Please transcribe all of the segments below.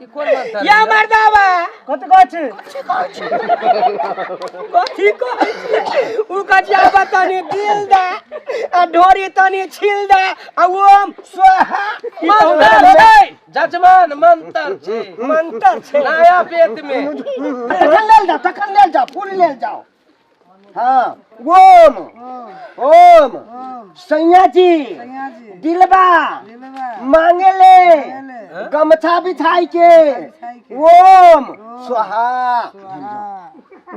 ई कोन मंत्र या मर्दावा कथी कहै छी? कथी कहै छी? उ कहै छै आब तनी दिल दे आ ढोरी तनी छील दे आ ओम स्वाहा। मंत्र छै जजमान, मंत्र छै, मंत्र छै नया वेद में। तखन लेल जाओ, तखन लेल जाओ, फूल लेल जाओ। हाँ, ओम ओम सैया जी दिलबा मांगे ले गमछा बिछाई के ओम स्वाहा।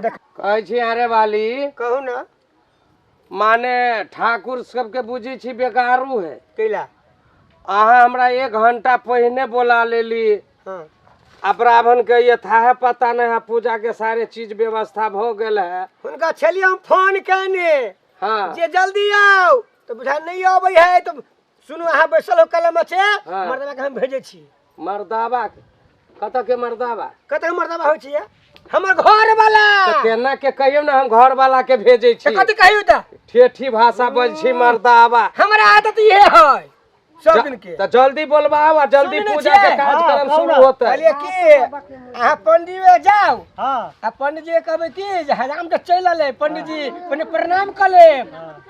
कहै छी अरे वाली, कहू ना। माने ठाकुर सबके बुझी छी बेगारू है। कैला? अहाँ हमरा 1 घंटा पहिने बोला लेली। हाँ। आ ब्राह्मण के ये था है पता नहीं है, पूजा के सारे चीज व्यवस्था भ गेल है। हुनका छलियै हम फोन केने। हाँ। जे जल्दी आओ तो बुझा नहीं अबै है तो सुनू अहाँ बैसल हो कलम छै। हाँ। मर्दाबा के हम भेजै छी। मर्दाबा के? कतऽ के मर्दाबा? कतऽ के मर्दाबा होइ छै? हमर घर वाला। तऽ केना के कहियौ ने हम घर वाला के भेजै छी। तऽ कथी कहियौ तऽ? ठेठी भाषा बजै छी मर्दाबा। हमरा आदत इहे है सब दिन के। तऽ जल्दी बोलबाउ आ जल्दी सुनै पूजा के छियै? कार्यक्रम हाँ, शुरू कहू ना। होतै। कहलियै कि अहाँ पंडित जी जाउ। हाँ। आ पंडित जी के कहबै कि जे हराम तऽ चलि एलै पंडित जी, पहिने प्रणाम कऽ लेब।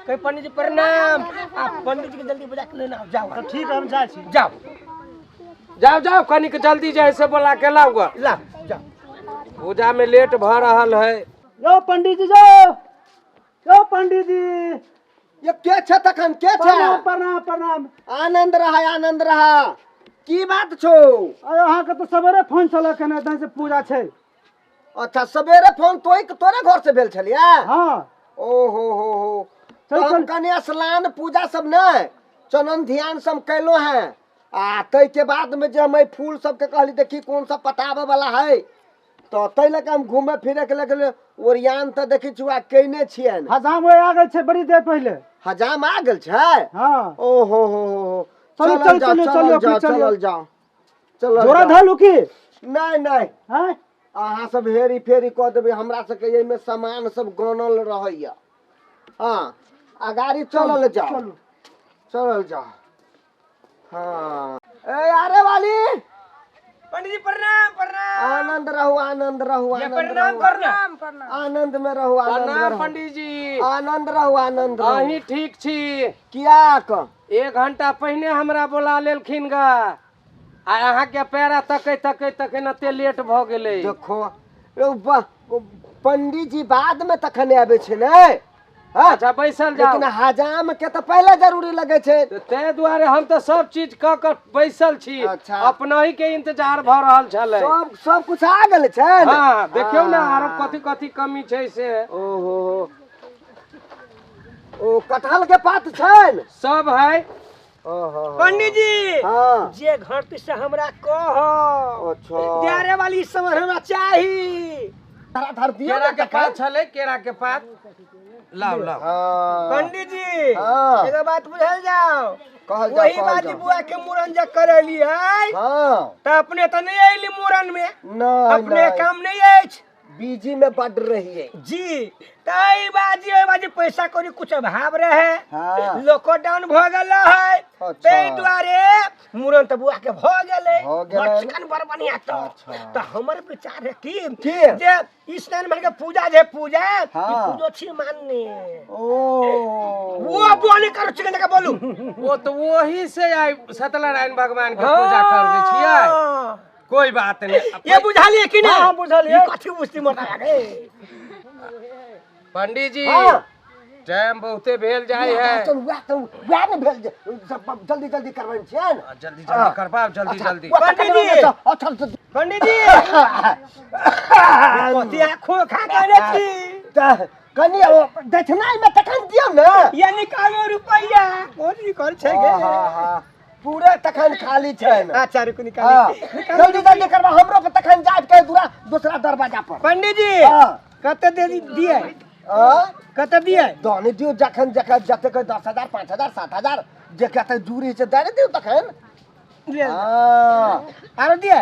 कहै पंडित जी प्रणाम, आ पंडित जी के जल्दी बजा के लेने आउ, जाउ। तऽ ठीक है, हम जाइ छी। जाउ। जाउ जाउ, कनिक जल्दी जाइ से बोला के लाउ ग। लाउ जाउ। पूजा में लेट भऽ रहल है। यौ पंडित जी, जाउ यौ पंडित जी। ये के छै तखन, के छै? प्रणाम प्रणाम प्रणाम। आनंद रहा, आनंद रहा। की बात छौ? अरे अहाँके तऽ सवेरे फोन छल केने तहन से पूजा छै। अच्छा, सवेरे फोन तोय तोरे घर से भेल छलियै? हाँ। ओ हो हो हो। चल, हम चल। कनि स्नान पूजा सब नहि चनन ध्यान सब कैलो हैं, आ ताहि के बाद में जे हम एहि फूल सबके कहली देखी कोन सब पटाबे वाला है, तऽ ताहि लऽ कऽ हम घूमे फिरे के लऽ ओरियान तऽ देखै छी आ कैने छियनि। हजाम ओहि आ गेल छै बड़ी देर पहिले। हजाम आ गेल छै? हाँ। ओ हो हो हो हो। चलू, चलल चलू, जाओ, चलू, चलल चलू, जाओ, चलू। चलल जाओ, चलल जोड़ा जाओ। धलू की? नहि नहि। आँय? अहाँ सब हेरी फेरी कऽ देबै, हमरा सबके एहिमे सामान सब गनल रहैया। हाँ, अगाड़ी चलल जाओ, चलू। चलल जाओ। हाँ। ए अरे वाली। पंडित जी प्रणाम प्रणाम। आनंद रहू, आनंद रहू, ये आनंद प्रणाम रहू। करना। आनंद में रहू, आनंद में प्रणाम रहू। पंडित जी। आनंद रहू, आनंद रहू। अहीं ठीक छी? कियाक? 1 घंटा पहिने हमरा बोला लेलखिन गा, आ अहाँके पैरा तकै तकै तखन एते लेट भऽ गेलै। देखो यौ, पंडित जी बाद में तखन आबै छै ने। हाँ? अच्छा बैसल जाओ। लेकिन हजाम के तऽ पहिले जरूरी लगै छै। तऽ ताहि दुआरे हम तऽ सब चीज कऽ कऽ बैसल छी। अच्छा। अपनही के इंतजार भऽ रहल छलै। सब कुछ आ गेल छै ने? हाँ, देखियौ ने आरो कथी कथी कमी छै से। ओहो, ओ कटहल के पात छै ने? सब है। ओहो। पंडित जी, हाँ। जे घरती से हमरा कह। अच्छा। त्यारे वाली समय हमरा चाही। धरा धर दियौ केरा ने के तखन। पात छलै, केरा के पात लाउ लाउ। हाँ। पंडित जी, हाँ। एगो बात बुझल जाओ। कहल जाओ, वही कहल बात जाओ। बुआ के मूड़न जे करेलियै, हाँ। तऽ अपने तऽ नहि अयली मूड़न में। नहीं, अपने नहीं। काम नहीं अछि। बीजी में बड रहिए। जी, तऽ एहि बाजी ओहि बाजी पैसा कौड़ी कुछ अभाव रहे। हाँ। लॉकडाउन भऽ गेल है। अच्छा। ताहि दुआरे मूड़न तऽ बुआ के भऽ गेलै। भऽ गेलै। बड़ चिकन बड़ बढ़िया तऽ। अच्छा। तऽ हमर विचार है कि की? जे ई स्नान मान के पूजा जे पूजा, ई हाँ। पूजो छी मानने। ओ। वो बोले करो चिकन जका बोलू। वो तो वही से आई सत्यनारायण भगवान के पूजा करबै छियै। हाँ। कोई बात नहीं। ये बुझलिए कि नहीं? हाँ, हाँ, बुझलिए। ई कथी बुझती मोटा रे? पंडित जी, हाँ। टाइम बहुते भेल जाय है। चल, वएह तऽ वएह ने भेल जे सब जल्दी जल्दी करबै छियै ने। जल्दी जल्दी करबाउ, जल्दी अच्छा, जल्दी। वएह तऽ पंडित जी। करबै, अच्छा, अच्छा, पंडित जी, कथी आँखो खा के आनै छी? तऽ कनि ओ दक्षिणाई में तखन दियौ ने। या निकालो रुपैया। कोन निकल छै गे? हाँ, हाँ, पूरे तखन खाली छै ने। अच्छा, रुकू, निकाली। हाँ। निकालू। जल्दी जल्दी करबा, हमरो पर तखन जाय के दूरा दूसरा दरवाजा पर। पंडित जी, हाँ। कते दे दिए? हाँ? कते दिए? दने दियौ जखन जखन जतेक 10,000 5,000 7,000 जे कते दूरी छै दने दियौ तखन। ले। हाँ। आरो दिए?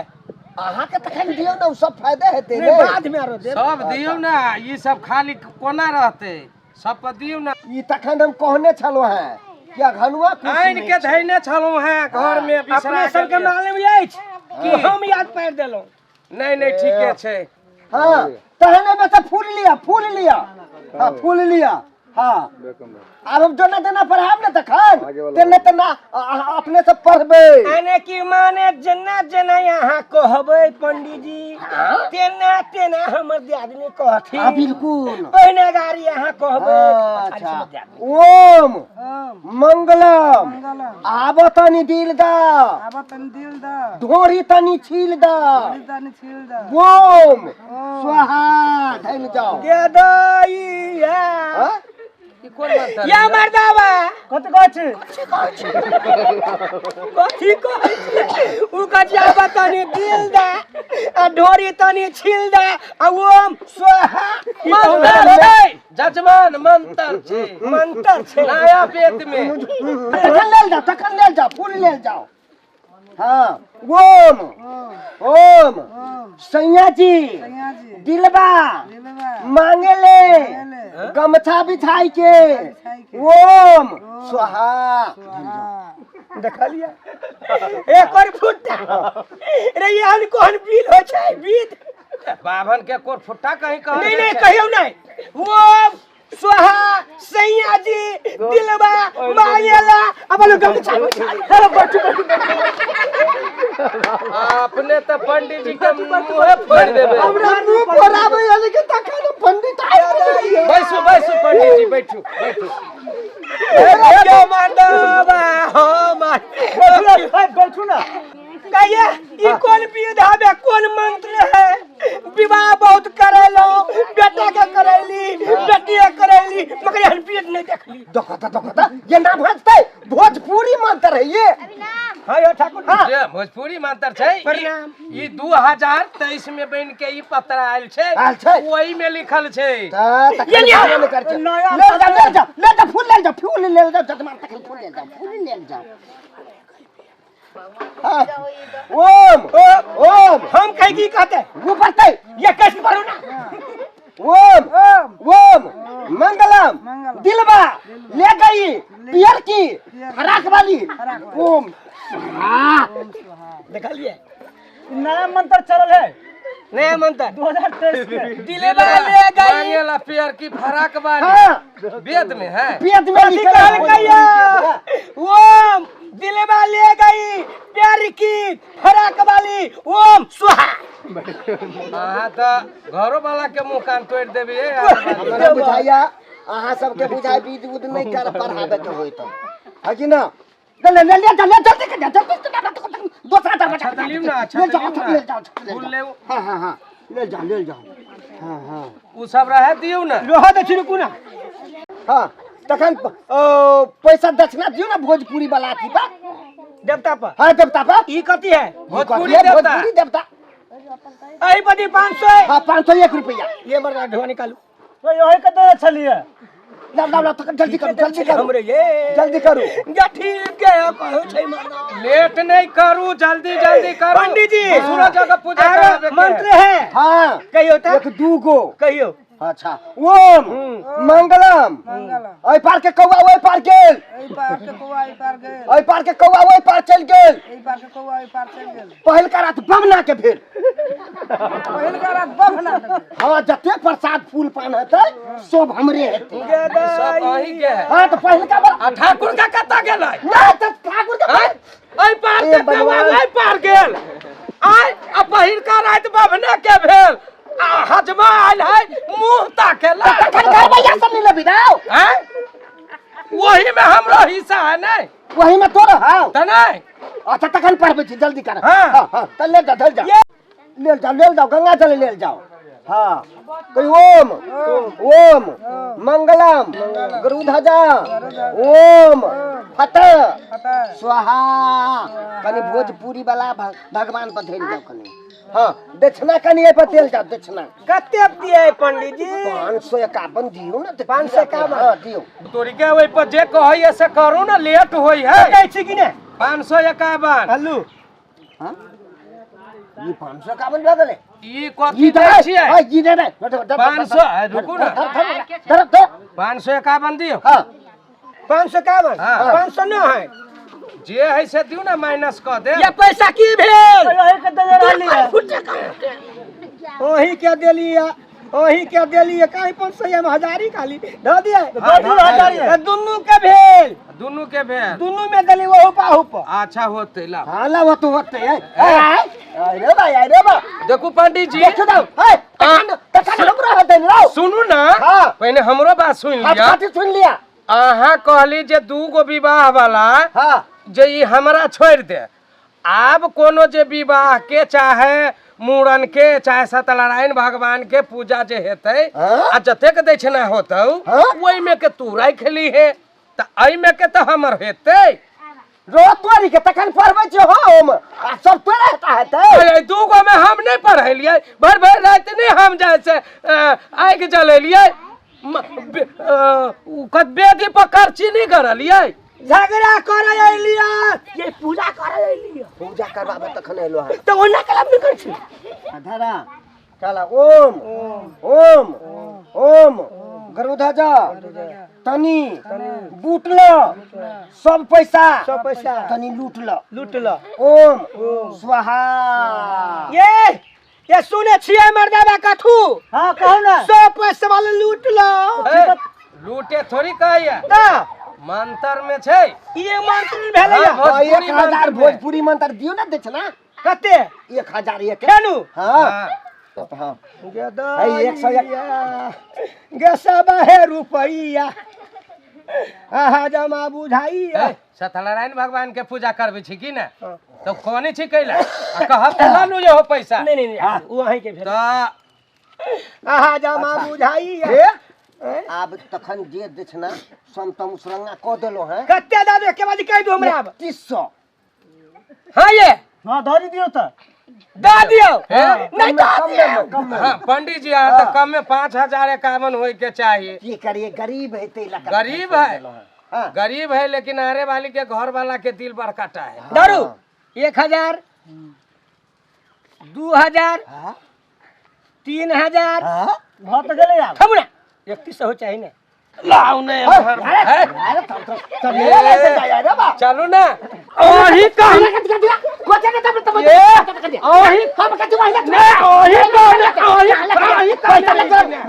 अहाँके तखन दियौ ने, ओ सब फायदा हेतै नहि, ने। बाद में आरो देब। सब दियौ ने, ई सब खाली कोना रहतै, सब पर दियौ ने। ई तखन हम कहने छलहुँ हेँ कि अघनुआ कुर्सी आनि नहि के छै। धैने छलहुँ हेँ घर में, बिसरा अपने सबके गेलियै। मालूम अछि। कि हम याद पारि देलहुँ। नहीं नहीं, ठीके छै। हाँ, तहन एहिमे से फूल लिया, फूल लिया, हाँ फूल लिया। हाँ, आब हम जेना जेना पढ़ायब ने तखन तेना तेना अहाँ अपने से पढ़बै। यानी कि माने जेना जेना अहाँ कहबै पंडीजी तेना तेना हमर दियादनी कहथिन। हाँ बिल्कुल। पहिने गाड़ी अहाँ कहबै। अच्छा। ओम मंगलम आब तनी दिल दा, ढोरी तनी छील दा, ओम स्वाहा धैल जाओ। गेदैया। हाँ? ई कोन मंत्र? या मर्दाबा, कथी कहै छी? कथी कहै छी? उ कहै छी आब तनी दिल दा आ ढोरी तनी छील दा आ ओम स्वाहा। मंत्र छै जजमान, मंत्र छै, मंत्र छै नया वेद में। तखन लेल जाओ, तखन लेल जाओ, फूल लेल जाओ। हाँ, ओम ओम सैया जी दिलबा मांगे ले गमछा बिछाई के ओम स्वाहा। देखलियै एक फुट्टा रे, एहन कोन बिल होइ छै बिल? बाभन के कोर फुट्टा कहीं कहल नहीं जाइ नहीं छै। कहियौ नहीं, ओम स्वाहा सैया जी दिलबा मांगेला अब लोग गमछा बिछाई। अरे बैठू बैठू। अपने तऽ पंडित जी के मुँहे फोड़ि देबै। हमरा मुंह फोड़ाबै है लेकिन तखन हम पंडित आबि गेलियै। बैसू बैसू पंडित जी, बैठू बैठू। क्यों मर्दाबा हम बैठू ना। कहिए ई कोन विधा में कोन मंत्र है? विवाह बहुत करेलो, बेटा के करेली, बेटी के करेली, मगर एहन विध नहीं देखली। देखो तो, देखो तो, ये ना भजते भोजपुरी मंत्र है ये। हाँ यो ठाकुर। हाँ। जे भोजपुरी मंत्र छै। प्रणाम। ई 2023 में बन के ई पत्र आयल छै, आयल छै। ओही में लिखल छै। त तखन ये लिया। नहीं कर छै। नया ले जाओ, ले जाओ, ले जाओ, फूल ले जाओ, फूल ले जाओ, जजमान तखन फूल ले जाओ, फूल ले जाओ। हाँ। ओम ओम हम कहे की कहते वो पढ़ते ये कैसे पढ़ो ना? ओम ओम मंगलम दिलबा ले गई पियर की फराक वाली ओम। देखलिए नया मंत्र चलल है, नया मंत्र 2023 के। दिलबा ले गई मांगेला पियर की फराक वाली। हाँ। वेद में है, वेद में कथी लिखल है। कहलकैया? ओम दिलबा ले गई प्यार की फराक वाली ओम स्वाहा। अहाँ तऽ घरो वाला के मुँह कान तोड़ि देबै। हमरा बुझाइया अहाँ सबके बुझाइ बीज उद नहीं कर पढ़ाबे के होय तो है कि ना? ले ले ले ले ले जल्दी कर, जल्दी कर, दोसरा तरफ अच्छा तऽ लिउ ना, अच्छा ले तऽ जाओ, लिउ अच्छा ना। ले जाओ, अच्छा ले फूल जाओ। लेउ। हाँ हाँ हाँ, ले जाओ, ले जाओ। हाँ हाँ, उ सब रहे दियौ ना। रह दे छी, रुकू ना। हाँ तखन पैसा दक्षिणा दियौ ना भोजपुरी वाला अथी पर, देवता पर। हाँ देवता पर। ई कथी है? भोजपुरी देवता। भोजपुरी देवता। एहि पर 500। हाँ 501 रुपया। ये मर्दा ढोआ निकालू। यही के देने छलियै। लाओ लाओ लाओ, तखन जल्दी करू, जल्दी करू, हमरे ये जल्दी करू। या ठीक है, कहू छै मर्दा। लेट नहीं करू, जल्दी जल्दी करू पंडित जी। दूसरा जगह पूजा आरो कराबे के है। मंत्र है? हाँ कहियो त, एक दू गो कहियो। अच्छा, ओम मंगलम एहि पार के कौआ ओहि पार गेल, एहि पार के कौआ ओहि पार चलि गेल, पहिलका रात बमना के भेल। हाँ, जते प्रसाद फूल पान हेतै सब हमरे हेतै। सब अहीं के है। हाँ तऽ पहिलका बार आ ठाकुर के कतऽ गेलै? नहि तऽ ठाकुर के आँय? एहि पार ए के कौआ भगवान। ओहि पार गेल आय, आ पहिलका राति बभना के भेल आ हजमा आयल है मुँह ताकेला। तखन घर भैया सब नहीं लेबी दाओ। आँय? ओही में हमरो हिस्सा है नहीं? वही में तोरो हाँ तऽ नहीं। अच्छा तखन पढ़बै छी, जल्दी कर। हाँ। हाँ हाँ, तऽ ले जा, धल जा, ले जाओ, ले जाओ, गंगा जल ले जाओ। हाँ कही ओम ओम मंगलम गरुध्वजा ओम फतेह स्वाहा। कनी भोजपुरी वाला भगवान पर धरि जाओ कनी। हाँ दक्षिणा कनी एहि पर देल जाओ दक्षिणा। कते दिए पंडित जी? 551 दियौ ना। 551? हाँ दियौ। तोरी के ओहि पर जे कहैया से करू ना, लेट होइ है। कहै छी कि ने? 551। हल्लू। हाँ ई 551 भऽ गेलै। ई ई कथी दे दै छियै? ई दे दे। 500, रुकू ना। धर धर। 551 दियौ। हाँ 551। हाँ। 509 है। जे है से दियौ ने माइनस कऽ दे। ये पैसा की भेल? ओही के देने रहली है। ओही के देलियै, ओही के देलियै, काहे 500 में हजारी खाली धऽ दियै। दऽ दियौ हजारी। तऽ दुनू के भेल। दुनू के भेल। दुनू में देली ओहू पाहू पर। अच्छा होतै ला। हाँ ला वो तो होते है। अरे भाई, अरे बा। देखू पंडित जी। देखो दाऊ, हे, तखन तखन हमरा होते ने लाओ। सुनू ना। हाँ। पहिने हमरो बात सुनि हाथ लिअ। काटी सुन लिया। अहाँ कहली जे दू गो विवाह वाला हाँ। जे ई हमरा छोड़ि दे, आब कोनो जे विवाह के चाहे मूड़न के चाहे सत्यनारायण भगवान के पूजा जे हेतै हाँ? आ जतेक दक्षिणा होतौ हाँ? ओहिमे के तू राखि लीहे, तऽ एहिमे के तऽ हमर हेतै। रो तोरी के तखन पढ़बै छियौ हम, आ सब तोरा हेता हेतै। अरे दू गो में हम नहीं पढ़ेलियै, भरि भरि राति नहीं हम जाइ से आगि जलेलियै, वेदी पर करची नहीं करलियै। झगड़ा करे अयलियै, ये पूजा करे अयलियै। पूजा करबाबे तखन एलो हन। तऽ ओना कलम नहि करै छी। धरा चला ओम ओम ओम गरुध्वज तनी बूट ल सब पैसा, सब पैसा तनी लूट ल, लूट ल। ओम स्वाहा। ये सुने छियै मर्दाबा कथू? हाँ कहू ना। सब पैसा वाला लूट ल। ए, लूटे थोड़ी कहैया, ना मंत्र में छै। ये मंत्र भेलै हाँ, हाँ, भोजपुरी 1000 मंत्र में। भोजपुरी मंत्र दियौ ना दक्षिणा। कते? 1001। खेलू? हाँ। हाँ। हाँ। है, 101। गेसबा हे रुपैया आहा जमा बुझाइया। ए, सत्यनारायण भगवान के पूजा करबै छी की ने? तो कोने छी कैला? आ कहब तऽ लऽ लू हो पैसा। नहीं, नहीं, नहीं, ओ अहीं के भेल। तऽ आहा जमा बुझाइया। हे, आब तखन जे दक्षिणा समतम उसरंगा कऽ देलो हैं। कते दऽ देब? के बाद कहि दू हमरा आब। 3100। हाँ ये। हाँ, धरि दियौ तऽ। दऽ दियौ। हे? नहीं, दऽ कम दियौ। में, कम में। हाँ, पंडित जी, अहाँ तऽ कम में 5051 होय के चाही। की करिए, गरीब है तै लऽ कऽ गरीब है। हाँ। गरीब है, लेकिन आरे वाली के घर वाला के दिल बड़काटा है। दारू 1000, 2000, हाँ? 3000। हाँ? भऽ तऽ गेलै आब। थमू ना, 3100 हो चाही ने। लाउ ने एम्हर। अरे, अरे, तब, तब, तब मेरा लाइसेंस आया रे बा। चलू ना। ओही कह। ये, ओही नहीं, ओही कहने, ओही, ओही कहने।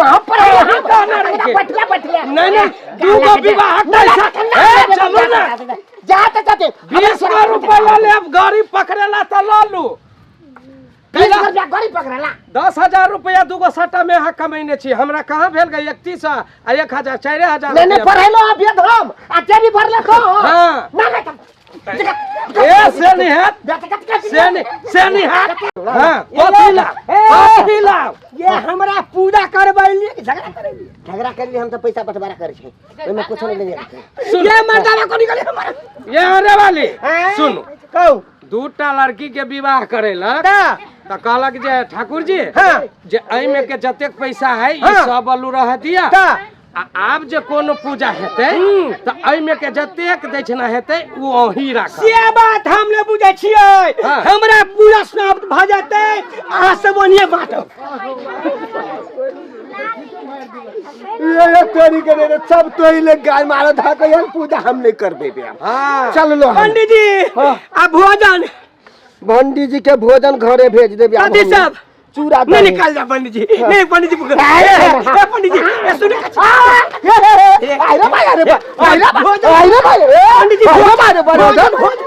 ओही कहने रहिके। नहीं, नहीं, दू गो विवाह पैसा। ए, चलू ना। जाते जाते 20 गो रुपया लेब, गाड़ी पकड़ेला तऽ लऽ लू। 20 रुपया गाड़ी पकड़ेला। 10,000 रुपया दूगो सट्टा में अहाँ कमेने छी, हमरा कहाँ भेल गे 31 आ 1000, 4000 नहीं, नहीं, रुपया। पढ़ेलो अभी हम, आ जे भी भरले तो। हाँ। ना, ना, ना। ए, से नहीं हैत। से नहीं, से नहीं हैत। हाँ, कथी लाउ? कथी लाउ? ये हमरा पूजा करबैलियै कि झगड़ा करैलियै? झगड़ा करलियै हम तऽ पैसा बंटवारा करै छै, ओहिमे कुछो नहि लेने रहै। सुन। ये मर्दाना कोनी गेलै हमरा। ये आने वाली। हैं? सुनू। कहू। दूटा लड़की के विवाह करेलक। ता। तऽ कहलक जे ठाकुर जी, हाँ। जे एहिमे के जतेक पैसा है, ई हाँ। सब अलू रह दिया। ता। आ आब जे कोनो पूजा हेतै तऽ एहिमे के जतेक दक्षिणा हेतै ओ अहीं राखब। से बात हम नहि बुझै छियै। हाँ। हमरा पूजा समाप्त भऽ जेतै, अहाँ सब ओनिये बाँटब। ये तोरी के रे सब तोरी ले गाय मारो धाके यार, पूजा हम नहीं करबे बे। हाँ। चल लो हम। पंडित जी, हाँ। आ भोजन? पंडित जी के भोजन घरे भेज देबे आब। कथी हम। सब? चूड़ा नहीं दही। निकाल जा पंडित जी, नहीं पंडित जी, पकड़। ए, पंडित जी, ए, सुनो। आइरे भाई, अरे भाई, आइरे भाई, आइरे भाई, पंडित जी, आइरे भाई, अरे भाई, भोजन, भोजन।